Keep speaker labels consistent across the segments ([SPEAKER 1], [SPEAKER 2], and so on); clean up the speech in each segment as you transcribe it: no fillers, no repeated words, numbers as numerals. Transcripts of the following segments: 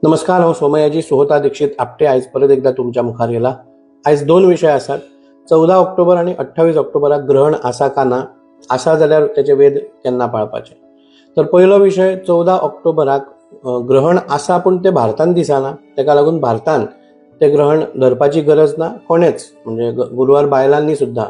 [SPEAKER 1] नमस्कार, हांव सोमयाजी सोहता दीक्षित आपटे आयज परत एकदा तुमच्या मुखार येला. आयज दोन विशय आसात. 14 ऑक्टोबर आनी 28 ऑक्टोबराक ग्रहण आसा का ना, आसा जाल्यार तेचे वेद केन्ना पाळपाचे. तर पयलो विशय, 14 ऑक्टोबराक ग्रहण आसा, पूण तें भारतान दिसना. तेका लागून भारतान तें ग्रहण धरपाची गरज ना कोणेच. म्हणजे गुरवार बायलांनी सुद्दां,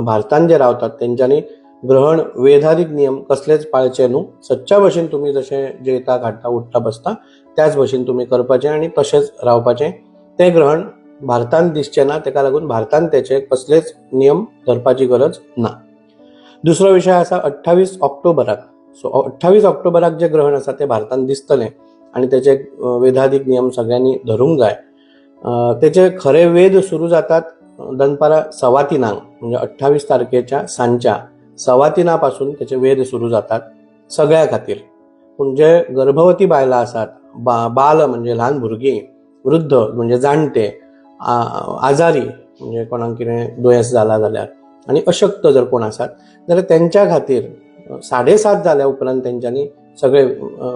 [SPEAKER 1] भारतान जे रावतात तेंच्यांनी ग्रहण वेधादीक नियम कसलेच पाळचे न्हू. सदच्या भशेन तुमी जशें जेयता, खाता, उठता, बसता त्याच भशेन तुमी करपाचें आनी तशेंच रावपाचें. तें ग्रहण भारतान दिसचें ना, तेका लागून भारतान तेचे कसलेच नियम धरपाची गरज ना. दुसरो विशय आसा 28 ऑक्टोबराक. सो 28 ऑक्टोबराक जें ग्रहण आसा तें भारतान दिसतलें आनी तेचे वेधादीक नियम सगळ्यांनी धरूंक जाय. तेचे खरे वेद सुरू जातात दनपारां 3:15, म्हणजे 28 तारखेच्या सांजच्या 3:15 पासून तेचे वेद सुरू जातात सगळ्या खातीर. पूण जे गर्भवती बायलां आसात, बाल म्हणजे ल्हान भुरगीं, वृद्ध म्हणजे जाणटे, आजारी म्हणजे कोणाक कितें दुयेंस जाला जाल्यार आनी अशक्त जर कोण आसात जाल्यार तेंच्या खातीर 7:30 जाल्या उपरांत तेंच्यांनी सगळे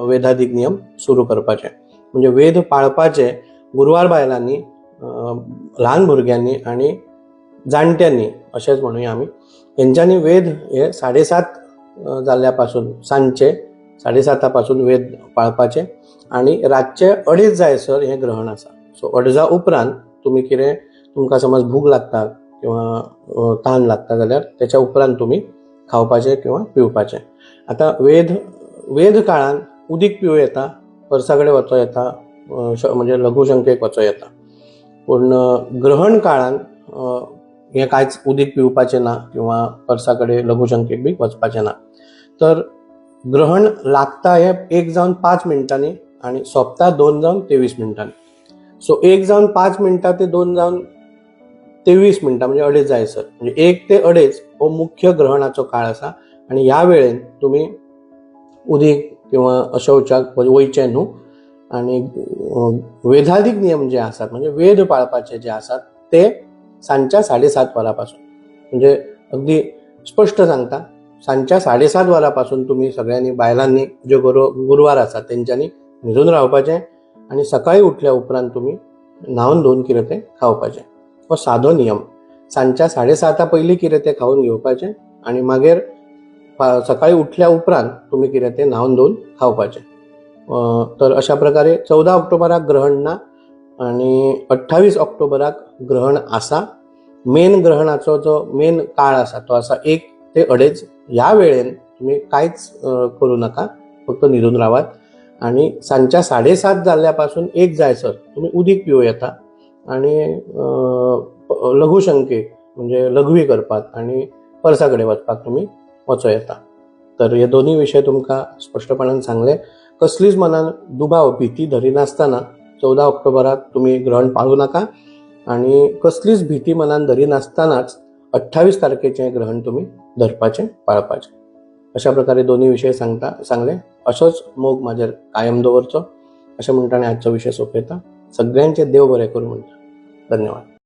[SPEAKER 1] वेधादीक नियम सुरू करपाचे. म्हणजे वेद पाळपाचे गुरवार बायलांनी, ल्हान भुरग्यांनी आनी जाणट्यांनी अशेंच म्हणुया आमी, तेंच्यांनी वेद हे 7:30 जाल्ल्या पासून, सांजचे 7:30 पासून वेद पाळपाचे आनी रातचे 2:30 जायसर हें ग्रहण आसा. सो अडेजा उपरांत तुमी कितें, तुमकां समज भूक लागता किंवा तान लागता जाल्यार तेच्या उपरांत तुमी खावपाचें किंवा पिवपाचें. आतां वेद काळान उदीक पिवं येता, परसा कडेन वचो येता, म्हणजे लघुशंकेक वचो येता. पूण ग्रहण काळान हें कांयच उदीक पिवपाचें ना किंवा परसा कडेन लघुशंकेक बी वचपाचें ना. तर ग्रहण लागता हें 1:05 आनी सोंपता 2:23. सो 1:05 ते 2:23 म्हणजे 2:30 जायसर, म्हणजे 1 ते 2:30 हो मुख्य ग्रहणाचो काळ आसा आनी ह्या वेळेन तुमी उदीक किंवा अशौचाक वयचें न्हू. आनी वेधादीक नियम जे आसात, म्हणजे वेद पाळपाचे जे आसात ते सांजच्या 7:30 वरां पासून, म्हणजे अगदी स्पश्ट सांगता, सांजच्या 7:30 वरां पासून तुमी सगळ्यांनी, बायलांनी, ज्यो गुरवार आसात तेंच्यांनी न्हिदून रावपाचें आनी सकाळी उठल्या उपरांत तुमी न्हावन धुवन कितें तें खावपाचें. हो सादो नियम. सांजच्या 7:30 पयलीं कितें तें खावन घेवपाचें आनी मागीर सकाळी उठल्या उपरांत तुमी कितें तें न्हावन धुवन खावपाचें. तर अशा प्रकारे 14 ऑक्टोबराक ग्रहण ना आनी 28 ऑक्टोबराक ग्रहण आसा. मेन ग्रहणाचो जो मेन काळ आसा तो आसा 1 ते 2:30. ह्या वेळेन तुमी कांयच करूं नाका, फक्त न्हिदून रावात आनी सांजच्या 7:30 जाल्ल्या पासून 1 जायसर तुमी उदीक पिवं येता आनी लघुशंकेक म्हणजे लघवी करपाक आनी परसा कडेन वचपाक तुमी वचो येता. तर हे दोनूय विशय तुमकां स्पश्टपणान सांगले. कसलीच मनान दुबाव, भिती धरिनासतना 14 ऑक्टोबराक तुमी ग्रहण पाळूं नाका आनी कसलीच भिती मनान धरिनासतनाच 28 तारखेचें ग्रहण तुमी धरपाचें, पाळपाचें. अशा प्रकारे दोनूय विशय सांगले. असोच मोग म्हाजेर कायम दवरचो अशें म्हणटा आनी आजचो विशय सोंपयता. सगळ्यांचे देव बरें करूं म्हणटा. धन्यवाद.